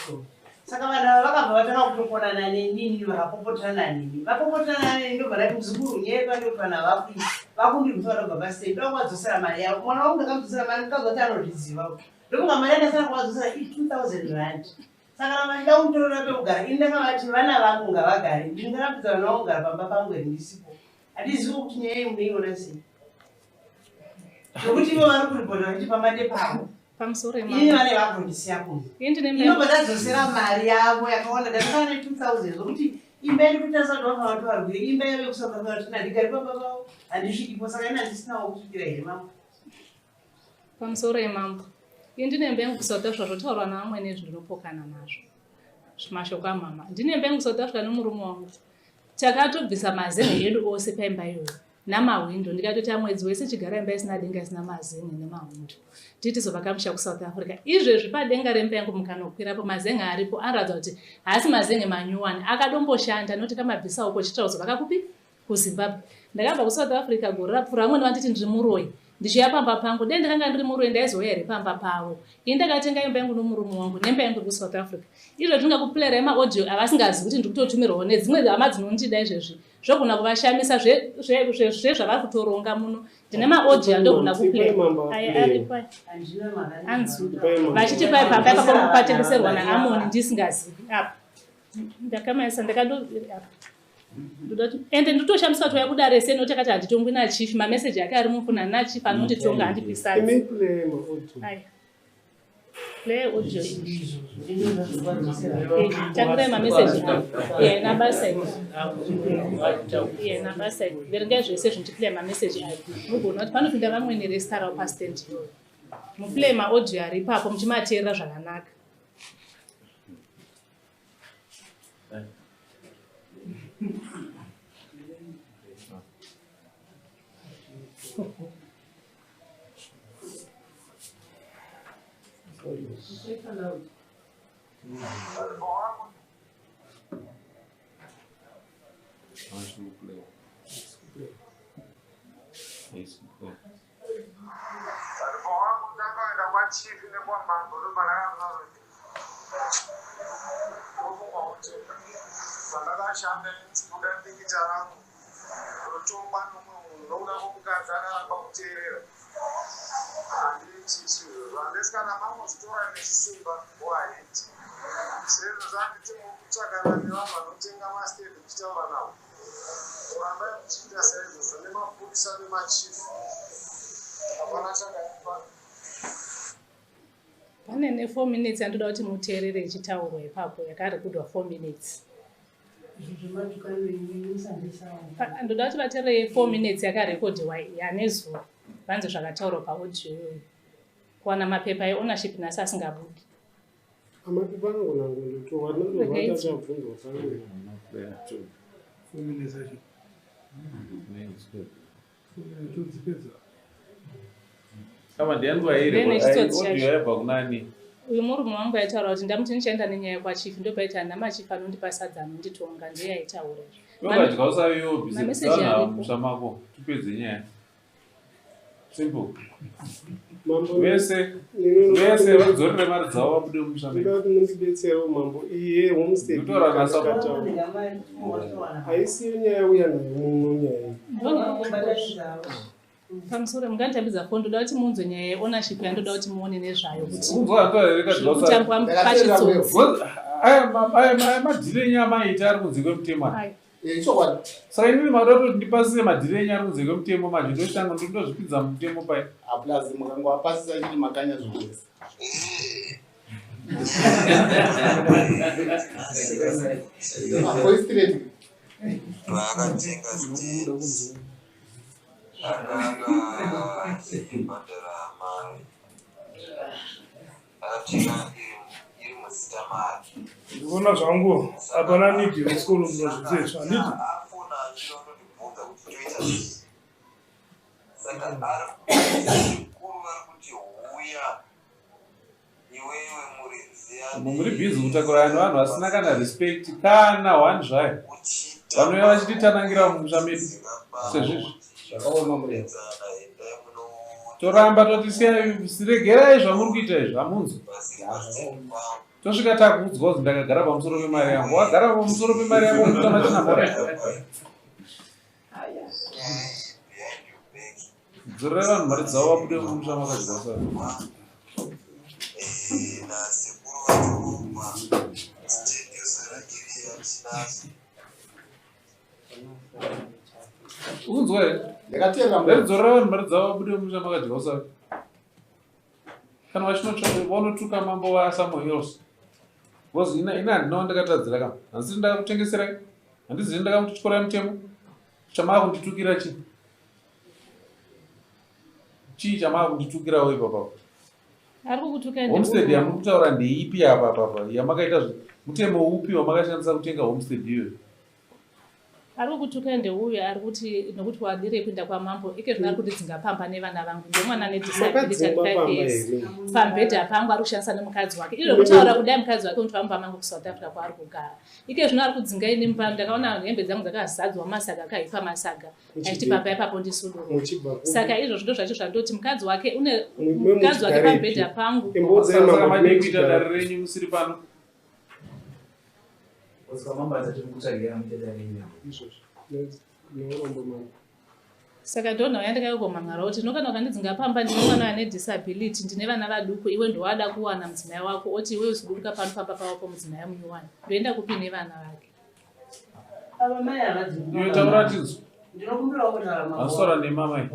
Saka vanhu ava vakabva vatanga kutokonana nenini vakapopoterana neni. Vapopoterana neni ndobva ndati muzukuru nyaya yepano vakuita. Vakundirwisa vanobva pasei. Ndoda kuvadzosera mari yavo. Mwana wangu ndakamudzosera mari mukadzi wacho anozviziva. Ndofunga mari yandasara kuvadzosera i 2000 rand. Saka kana vachida kunditorera pekugara ini ndakavati vana vangu ngavagare. Ndingarambidza vana vangu kugara pamba pangu here ndisipo. Handizivi kuti nyaya iyi munoiona sei. Nokuti ivo vari kuripota vachiti pamba ndepavo. Pamusoro Ini vane vakundisiya kuno. Inobva ndadzosera mari yavo yakawanda ndasara ne 2000 zvokuti imba yedu kutarisa kuti vafana kuti varwire imba yavo yekuSouth Africa kuti ndandigari pamba pavo handisvikipo saka ini handisinawo kusvikira here mambo. Pamusoro yemambo. Ini ndine imba yangu kuSouth Africa zvotaurwa naamwene izvi ndinopokana nazvo. Mashoko amama. Ndine imba yangu kuSouth Africa nemurume wangu. Takatobvisa mazen'e edu ose paimba iyoyo namahwindo ndikatoti amwedzi wese chigara imba isina denga isina mazen'e nemahwindo titizovaka musha kuSouth Africa. Izvezvi padenga remba yangu mukanokwirapo mazen'e aripo anoratidza kuti haasi mazen'e manyuwani akadomboshanda nekuti kamabvisa uko chiitira kuzovaka kupi kuZimbabwe. Ndakabva kuSouth Africa gore rapfuura vamweni vanditi ndiri muroyi ndichiuya pamba pangu dai ndakanga ndiri muroyi ndaizouya here pamba pavo. Ini ndakatenga imba yangu nomurume wangu nemba yangu iri kuSouth Africa. Izvo ndingakuplayirai maaudio avasingazivi kuti ndiri kutotumirwawo nedzimwe hama dzinondida izvezvi zvogona kuvashamisa zvezvavari kutoronga muno. Ndine maaudio andogona kuplaya aya aripo aya. Anzi vachiti pai pamba ipapo patengeserwa naAmoni ndisingazivi apa. Ndakamaisa ndakado apa. Ende nditoshamiswa kuti kudare sei nokuti akati handitongwi nachief mameseji ake ari mufoni nachief anonditonga handipisai. Play audio iyi. Tangirai mameseji ayo. Iya ina basa iyi. Iya ina basa iyi. Verengai zvese zvindiplay mameseji ayo. Mugona kuti panopinda vamwene restara pastand iyoyo. Muplay maaudio ari ipapo muchimateerera zvakanaka. Pane ne 4 minutes yandoda kuti muteerere ichitaurwa ipapo yakarekudwa 4 minutes. Ndoda kuti vateerere 4 minutes yakarekodhiwa yanezuro vanzi zvakataurwa paaudio iyoyo. Kuwana mapepa eownership nhasi asingabudi. Mapepa anogona kundotorwa tinondobva tachabvunzwa pano. 4 minutes acho. Kama ndiyanguva here audio yaibva kunani? Uyu murume wangu aitaura kuti ndamuti ndichaenda nenyaya kwachief ndopaita hana machief anondipa sadza anonditonga ndiye aitaura. Ungadya usaviwo busy kusana musha mako tipedze nyaya. Simple. Vese vese vadzorere mari dzavo vabude mumusha medu. Ndoda kuti mundibetserewo mambo iye homestead. Ndotaura nasabhuku. Haisiyo nyaya uya nayo muno nyaya. Pamusoro munganditambidza foni ndoda kuti munzwe nyaya yeownership yandoda kuti muone nezvayo kuti kutambwa pachitsotsi. Aya madhiri enyu amaita ari kunze kwemutemo aya. Saka inini makuda kuti ndipasise madhiri enyu ari kunze kwemutemo manje ndoshanga ndozvipinza mumutemo pai. Plus mukangowapasisa chiti makanya zvese. Paakatenga stand akanga achibhadhara mari akatenga iri muzita make. Ndikuona zvangu hapana need yekusikolo munozvitsetsva handiti? Saka ari sekuru vari kuti huya iwewe muridzi Muri bhizi kutakura nevanhu vasina kana respect kana one zvayo. Vanouya vachititanangira mumusha medu sezvizvi. Zvakaoma mureva. Toramba toti siregerai zvamuri kuita izvi, hamunzwi. Tosvika takuudzwa kuzi ndakagara pamusoro pemari yangu. Wagara pamusoro pemari yako mukuta machina mhore. Dzorerai vanhu mari dzavo vabude mumusha makadya sara. Nasekuru vatorongwa stand yosara iri yatinazo. Ukunzwa here? Ndakateerera. Ndaidzorera vanhu mari dzavo vabude mumusha makadya usara. Kana vachinotsvaka vanotuka mambo vaSamuel else. Because ina ina handina wandakatadzira kama. Handisiri ndakakutengeserai. Handiziri ndakakutyorai mutemo. Chamaa kunditukira chii? Chii chamaa kunditukirawo ipapa? Ari kukutukai. Homestead yamuri kutaura ndeipi apa papa? Yamakaita mutemo upi wamakashandisa kutenga homestead iyoyo? Ari kukutukai ndeuyo ari kuti nokuti wadirei kuenda kwamambo ike zvino ari kundidzinga pamba nevana vangu, ndomwana nedisability Makadzingwa 5 pamba years. here? Pamubhedha pangu ari kushandisa nemukadzi wake iro kutaura kudai, mukadzi wake unotova mumba mangu kuSouth Africa kwaari kugara. Ike zvino ari kudzinga ini mumba. Ndakaona hembe dzangu dzakazadzwa masaga akaipa masaga achiti pamba ipapo ndisudurwa. Muchibva kupi? Saka izvozvo ndo zvacho zvandoti mukadzi wake une Mwe mukadzi wake muchigarepi? pamubhedha pangu. Imbodzai Saka mambo madii kuita muchigara. dare renyu musiri pano? Osika mambo atati mukutsvagira muite dare renyu. Izvozvo. Neurombo mambo. Saka ndonhauya ndakaikomangara kuti ndinokana ukandidzinga pamba, ndine mwana ane disability, ndine vana vaduku, iwe ndowada kuwana mudzimai wako oti iwe uziburuka pano pamba pawako mudzimai munyowani, ndoenda kupi nevana vake? Ava mai havadzi. Iwe taura tinzwa. Ndinokumbirawo kutaura mambo. Asora nemamai.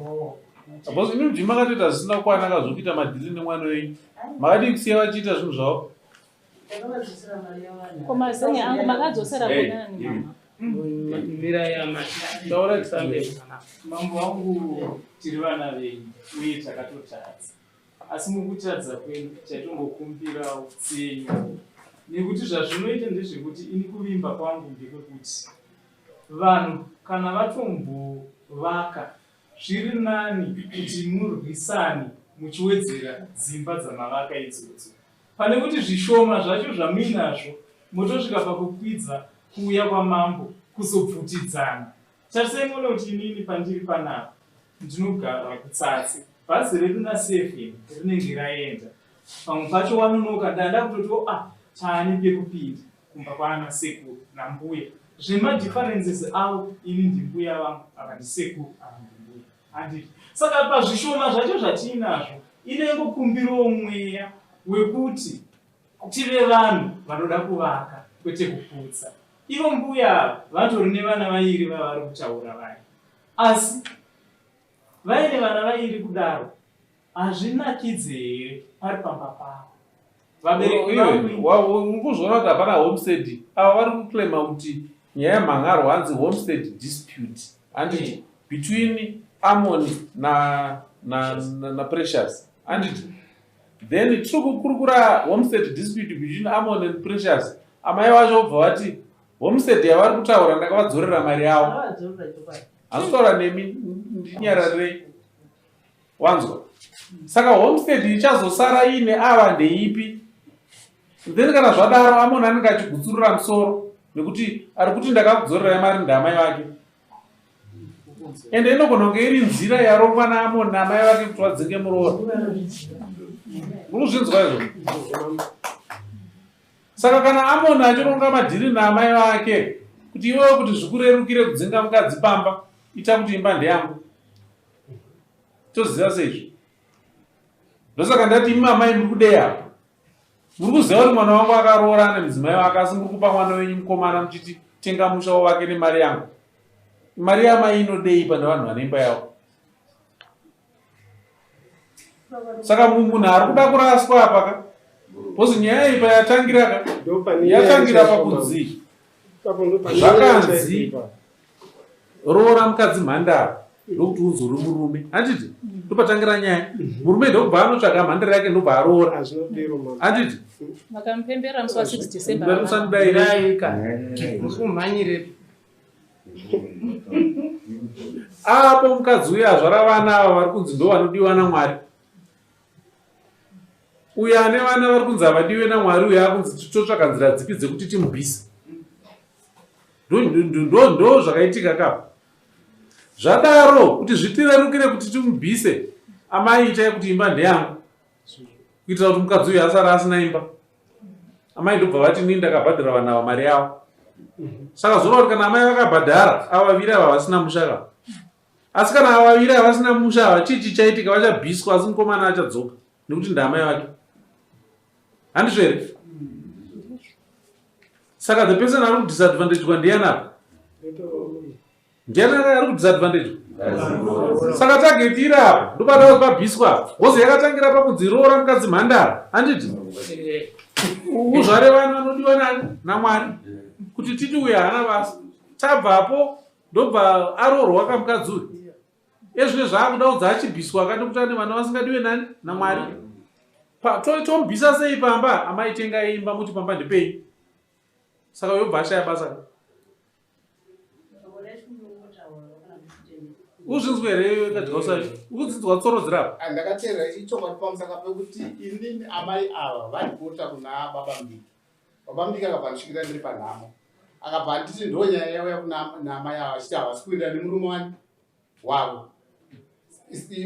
Because imi mji makatoita zvisina kukwana kazokuita madhiri nemwana wenyu. Makadii kusiya vachiita zvinhu zvavo? Ndakavadzosera mari yavanhu. Ko mazenge angu makadzosera Hey, kunani imi. mama? Mirai amai. Taura Fambe tinzwe. zvakanaka. Mambo wangu, tiri vana venyu uye takatotadza, asi mukutadza kwedu chaitongokumbirawo tsenyu, nekuti zvazvinoita ndezvekuti ini kuvimba kwangu ndekwekuti vanhu kana vatombovaka zviri nani kuti murwisane muchiwedzera dzimba dzamavaka idzodzo pane kuti zvishoma zvacho zvamuinazvo motosvika pakukwidza kuuya kwamambo kuzobvutidzana. Tarisai muone kuti inini pandiri panapa ndinogara kutsatsi, bhazi redu na7 rinenge raenda, pamwe pacho wanonoka, ndanda kutoti a taane pekupinda kumba kwaana sekuru nambuya zvemadifferences avo. Ini ndimbuya vangu, ava ndisekuru, ava ndimbuya, handiti? Saka pazvishoma zvacho zvatiinazvo inengokumbirawo mweya wekuti tive vanhu vanoda kuvaka kwete kuputsa. Ivo mbuya ava vatori nevana vairi vavari kutaura vari, asi vaine vana vairi kudaro hazvinakidze here pari pamba pavo vabereki Iwe, vangu? uri kuzviona kuti hapana homestead. Ava vari kuclaima kuti nyaya yemhangarwa hanzi homestead dispute, handiti, between Amon na Precious, handiti? Then tiri kukurukura homestead dispute between Amon and Precious, amai vacho vobva vati homestead yavari kutaura ndakavadzorera mari yavo. Ndakavadzorera chokwadi. Handitaura nemi, ndinyararirei, wanzwa? Saka homestead ichazosara iine ava ndeipi? Then kana zvadaro Amon anenge achigutsurira musoro nekuti ari kuti ndakakudzorerai mari ndamai vake, ende inogona kunge iri nzira yarongwa naAmon namai vake kuti vadzinge muroora. Muri kuzvinzwa izvo? Saka kana Amon achironga madhiri naamai vake kuti iwewe kuti zvikurerukire kudzinga mukadzi pamba, ita kuti imba ndeyangu, toziva seizvo. Ndosaka ndati imi amai muri kudei apa? Muri kuziva kuti mwana wangu akaroora ane mudzimai wake, asi muri kupa mwana wenyu mukomana muchiti tenga musha wake nemari yangu. Mari yamai inodei pane vanhu vane imba yavo? Saka munhu ari kuda kuraswa apa ka, because nyaya iyi payatangira ka, yatangira pakunzi zvakanzi roora mukadzi mhandara ndokuti uzori murume, handiti? Ndopatangira nyaya. Murume ndokubva anotsvaga mhandara yake, ndobva aroora, handiti? Vakamupembera musi wa6 December. Musandidaire. Mukumhanyirepi? Apo mukadzi uyo azvara vana ava vari kunzi ndo vanodiwa naMwari. Uyo ane vana vari kunzi havadiwe naMwari uyo akunzi totsvaka nzira dzipi dzekuti timubvise. Ndo zvakaitika kapa. Zvadaro kuti zvitirerukire kuti timubvise, amai itai kuti imba ndeyangu. Kuitira kuti mukadzi uyu asara asina imba. Amai ndobva vati ini ndakabhadhara vanhu ava mari yavo. Saka zvoreva kuti kana amai vakabhadhara ava vaviri ava vasina musha ka. Asi kana ava vaviri ava vasina musha ava chii chichaitika vachabviswa asi mukomana achadzoka nekuti ndaamai vake. Handizvo here? Saka the person ari kudisadvantagewa ndiyani apa? Ndiani ari kudisadvantage? Saka target iri apa ndopada pabviswa ngozi yakatangira pakunzi roora mukadzi mhandara handiti uzvare vanhu vanodiwa nani naMwari kuti titi uyu haana basa tabvapo ndobva aroorwa kamukadzi uyu ezvine zvaakuda kunzi achibviswa akati kuti ane vana vasingadiwe nani naMwari tomubvisa sei pamba amai tengai imba muti pamba ndepei saka yobva ashaya basa uzvinzwa here kadyosa ukudzinzwa tsoro dzirapa ndakateerera ichokwadi pamusaka pekuti inini amai ava vaipota kuna baba mudiki baba mudiki akabva ndisvikira ndiri panhamo akabva anditi ndo nyaya yauya kuna amai ava achiti havasi kuenda nemurume wani wavo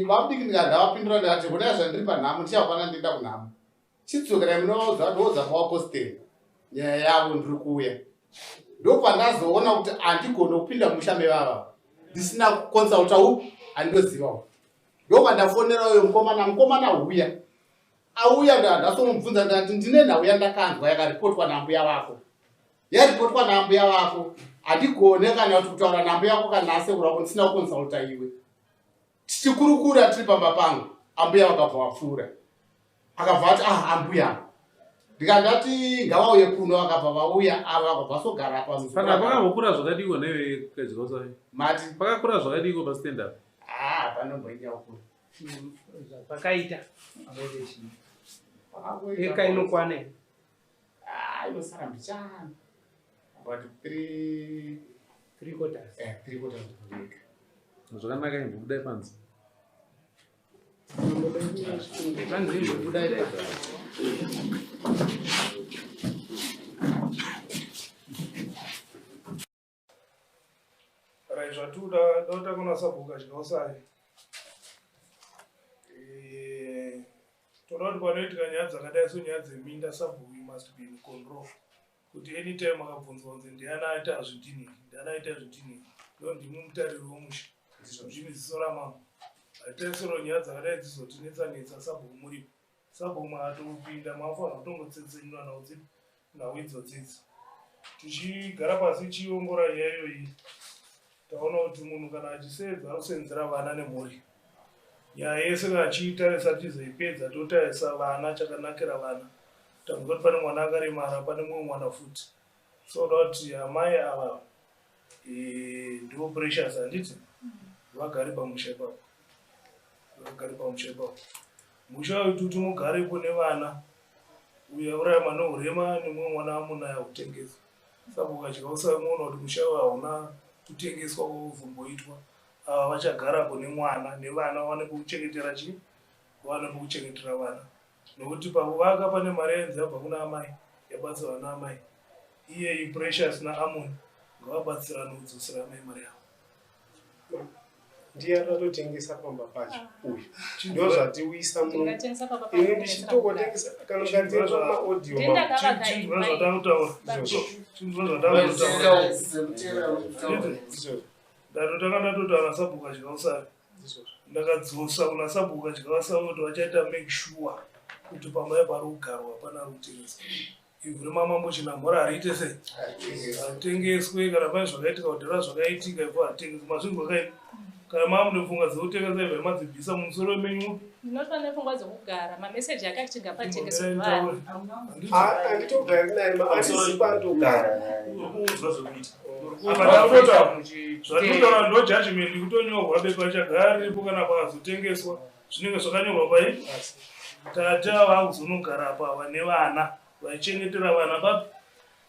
baba mudiki ndikandavapindura ndikati honai zvandiri panhamo ndichakwana ndienda kunhamo Chidzokerai munovaudza ndoudza kwawaposteri nyaya yavo ndiri kuuya. Ndopandazoona kuti handigone kupinda musha mevava ndisina kuconsulta upi andinozivawo. Ndopandafonera uyo mukomana, mukomana huya. Auya ndasomubvunza ndati ndine nhau yandakanzwa yakaripotwa nambuya vako. Yaripotwa nambuya vako handigone kana kuti kutaura nambuya vako kana nasekuru vako ndisina kuconsulta iwe. Tichikurukura tiri pamba pangu ambuya vakabva vapfuura. Akabva ati ah ambuya ndikandati ngavauye kuno akabva vauya ava vakabva vasogara apa Saka pakambokura zvakadiiko neve kajikosai? Mati pakakura zvakadiiko pa stand up? Ah panomboita kukura. Zvapakaita. Eka inokwana here? Ah inosara mbichana. About 3 3 quarters. 3 quarters of an acre. Zvakanaka imbobudai panze. Panze imbobudai panze. Right, zvatuda dota kuna sabhuku Chikausai. Toda kuti panoitika nyaya dzakadai so nyaya dzeminda sabhuku you must be in control. Kuti anytime akabvunzwa kunzi ndiani aita zvidhiniki, ndiani aita zvidhiniki, ndo ndimi mutariri wemusha. Ndimi ziso ramambo. Hatitarisirwa nyaya dzakadai dzizotinetsa netsa sabhuku muripo. Sabhuku makatopinda mafanira kutongotsetsenura nhau dzipi nhau idzodzidzi. Tichigara pasi tichiongora nyaya iyoyi taona kuti munhu kana achiseedza anosenzera vana nemhuri. Nyaya yese kana tichiitarisa tichizoipedza totarisa vana chakanakira vana. Tanzwa kuti pane mwana akaremara pane mumwe mwana futi. So toda kuti amai ava ndivo Precious handiti vagare pamusha ipapo. Vagare pamusha ipapo. Musha uyu kuti mugarepo nevana uyo auraya neurema nemumwe mwana amunaye hautengesi. Saka ukadya usamuona kuti musha uyu hauna kutengeswa kwakuzomboitwa. Ava vachagarapo nemwana nevana vawane pekuchengetera chii? Vawane pekuchengetera vana. Nokuti pakuvaka pane mari yainzi yabva kuna amai yabatsirwa naamai. Iyeyu Precious naAmon ngavabatsirane kudzosera amai mari yavo. Ndiye akatotengesa pamba pacho uyu ndozvatiwisa muno Ndingatengesa pamba ini pangu ndichitokotengesa kana ukatenga maaudio Ndindakavaka Chinzwa imba iyi. zvatautaura. Chinzwa zvatautaura. Ndatotanga ndatotaura nasabhuku Chikausai. Ndakadzosa kuna sabhuku Chikausai kuti vachaita make sure kuti pamba pari kugarwa hapana ari kutengeswa. Ivhu remamambo Chinamhora hariite sei? Haritengeswe kana pane zvakaitika kudhara zvakaitika ivhu haritengeswe. Mazvinzwa kai? Kana mava mune pfungwa dzekutengesa ivhu madzibvisa mumusoro menyu Ndinotova nepfungwa dzekugara. Mameseji akati ngapatengeswe vanhu. Handitogari naye handisi pandogara. Kuudzwa zvekuita. Apa ndakutotaura zvatinotaura ndo judgment kutonyorwa bepa richagara riripo kana pakazotengeswa zvinenge zvakanyorwa pai tata vakuzonogara apa ava nevana vaichengetera vana papi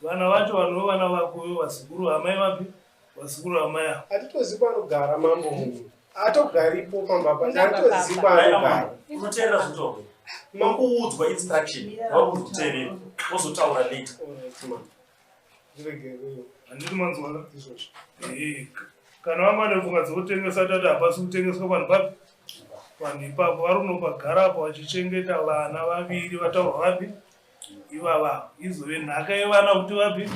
vana vacho vanove vana vako vazukuru amai vapi Vazukuru vamai ava. Hatitozivi kwanogara mambo munhu. Atogaripo pamba pacho hatitozivi kwaanogara. Unoteerera zvinotaurwa. Mambo instruction wakuti kuteerera wozotaura later. Handiti manzwana izvozvo. Eh, kana vanga vane pfungwa dzekutengesa tati hapasi kutengeswa vanhu papi vanhu ipapo vari kunopagara apo vachichengeta vana vaviri vataurwa vapi ivava izove nhaka yevana kuti vapi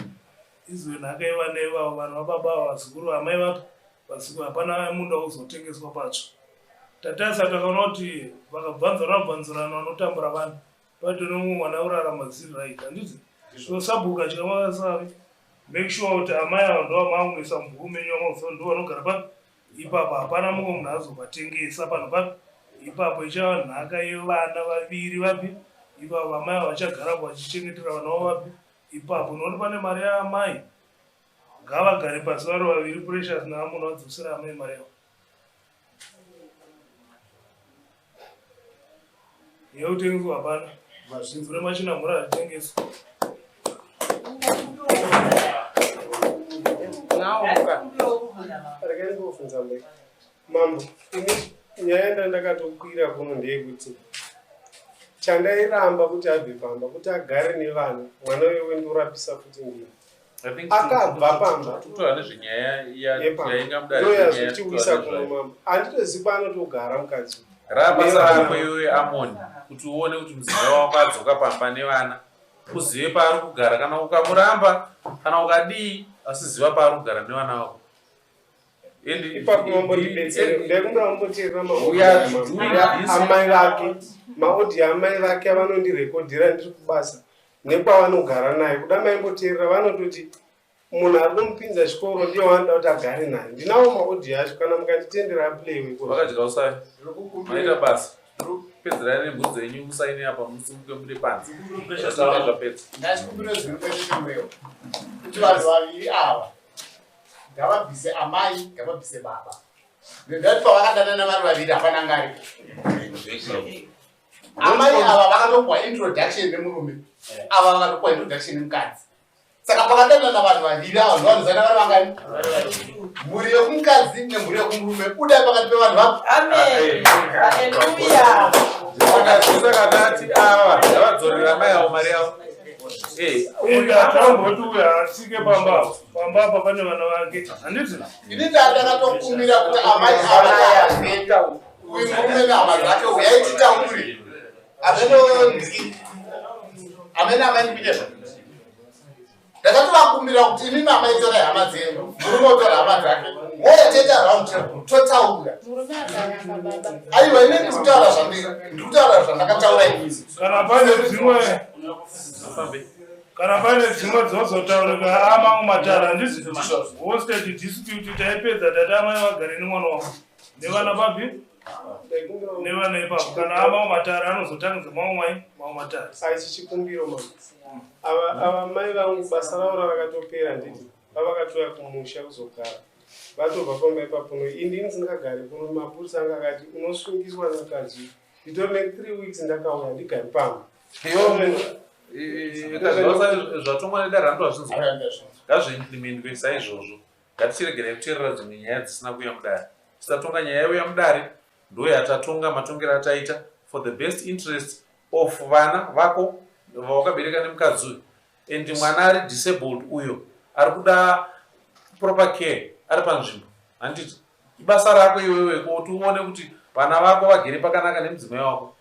izove nhaka yevana ivavo vanhu vababa ava vazukuru vamai vapi vazukuru hapana munda uzotengeswa patsva tatarisa takaona kuti vakabvanzurana bvanzurana vanotambura vanhu paito nemumwe mwana urarama zvisiri right handiti so sabhuku achikamasavi make sure kuti amai ava ndovamakunoisa mubhuku menyu vamakuziva ndo vanogara papi ipapo hapana mumwe munhu azovatengesa panhu papi ipapo ichava nhaka yevana vaviri vapi ivavo amai ava vachagarapo vachichengetera vana vavo vapi ipapo nokuti pane mari yaamai ngavagare pasi vari vaviri precious naamuna vadzosera amai mari yavo yekutengeswa hapana mvura machina mvura hazvitengeswa Regai ndikubvunza mai. Mambo, ini nyaya yandandakatokwira kuno ndeyekuti chandairamba kuti abve pamba kuti agare nevana mwana wewe ndorapisa futi ndini akabva pamba totaura nezvenyaya yainga mudare ndoyazotiwisa kuno mambo handitozivi kwaanotogara mukadzi rabasa rako iwewe amoni kuti uone kuti mudzimai wako adzoka pamba nevana uzive paari kugara kana ukamuramba kana ukadii asi ziva paari kugara nevana vako ipapo mambo ndibetsere ndaikumbira mamboteerera maamai vake maodhi amai vake avanondirekodhera ndiri kubasa nekwavanogara naye kuda maimboteerera vanototi munhu ari kumupinza chikoro ndiye waanoda kuti agare naye ndinawo maodhi acho kana mukanditendera aplay vakadya usai maita basa pedzerai nemhuri dzenyu musaine apa musimuke mude panze zvapedza ndachikumbira zvinhu kuti vanhu vaviri ava ngavabvise amai ngavabvise baba ndati pavakadanana vari vaviri hapana ngari amai ava vakatopuwa introduction nemurume ava vakatopuwa introduction nemukadzi saka pakadanana vanhu vaviri ava ndovanozana vari vangani mhuri yekumukadzi nemhuri yekumurume budai pakati pevanhu vapi saka tati ava ngavadzorera mai avo mari yavo Tamboti uyu haasvike pamba apa. Pamba apa pane vana vake. Handiti? Ini ndakatokumbira kuti amai ava uyu murume nehama dzake uyai titaure. Amene amene amai ndikunyeba. Ndakatovakumbira kuti imimi amai torai hama dzenyu, murume otora hama dzake. Moya toita round table totaura. Murume akaramba baba. Aiwa ini ndikutaura zvandiri, ndikutaura zvandakataura ini. Kana pane dzimwe kana pane dzimwe dzozotaurika amamwe matare handisi hostage dispute taipedza tati amai vagare nemwana wavo nevana papi nevana ipapo kana amamwe matare anozotangidza mamwe mai mamwe matare aichi chikumbiro mama ava ava mai vangu basa ravo ravakatopera handiti vavakatouya kumusha kuzogara vatobva pamba ipapo no ini ndisingagari kuno mapurisa anga akati unosungiswa nemukadzi nditori ne three weeks ndakauya handigari pamba zvatongwa nedare rando hazvinzwa ngazviimplementwe saizvozvo ngatichiregerai kuteerera dzimwe nyaya dzisina kuuya mudare tisatonga nyaya yauya mudare ndoyatatonga matongero ataita for the best interest of vana vako vawakabereka nemukadzi uyu and mwana ari disabled uyo ari kuda proper care ari panzvimbo handiti ibasa rako iwewe kuti uone kuti vana vako vagere pakanaka nemudzimai wako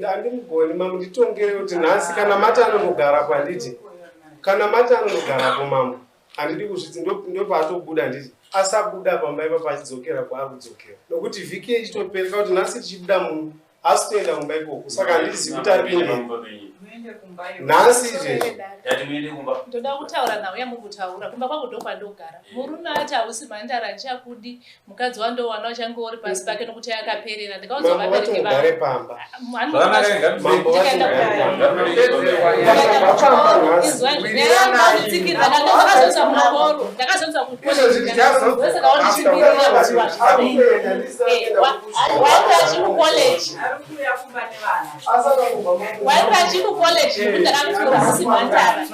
handimugoni mambo nditongere kuti nhasi kana mati anonogarapo handiti kana mati anonogarapo mambo handidi kuzviti ndopaatobuda handiti asabuda pamba ipapo achidzokera kwaari kudzokera nokuti vhiki ichitopera kuti nhasi tichibuda muno asi toenda kumba ikoko saka handizivi kuti ari kuendei nhasi izvezvi ndoda kutaura nhau yamukutaura kumba kwangu ndokwandogara murume ati hausi mhandara ndichakudi mukadzi wandowana uchange uri pasi pake nokuti yakaperera ndikaudza vabereki vangu pamba ndakazonzwa mukoro ndakazonzwa kukoleji waiti achikukoleji nekuti ndakakuti hausi mhandara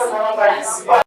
Baba.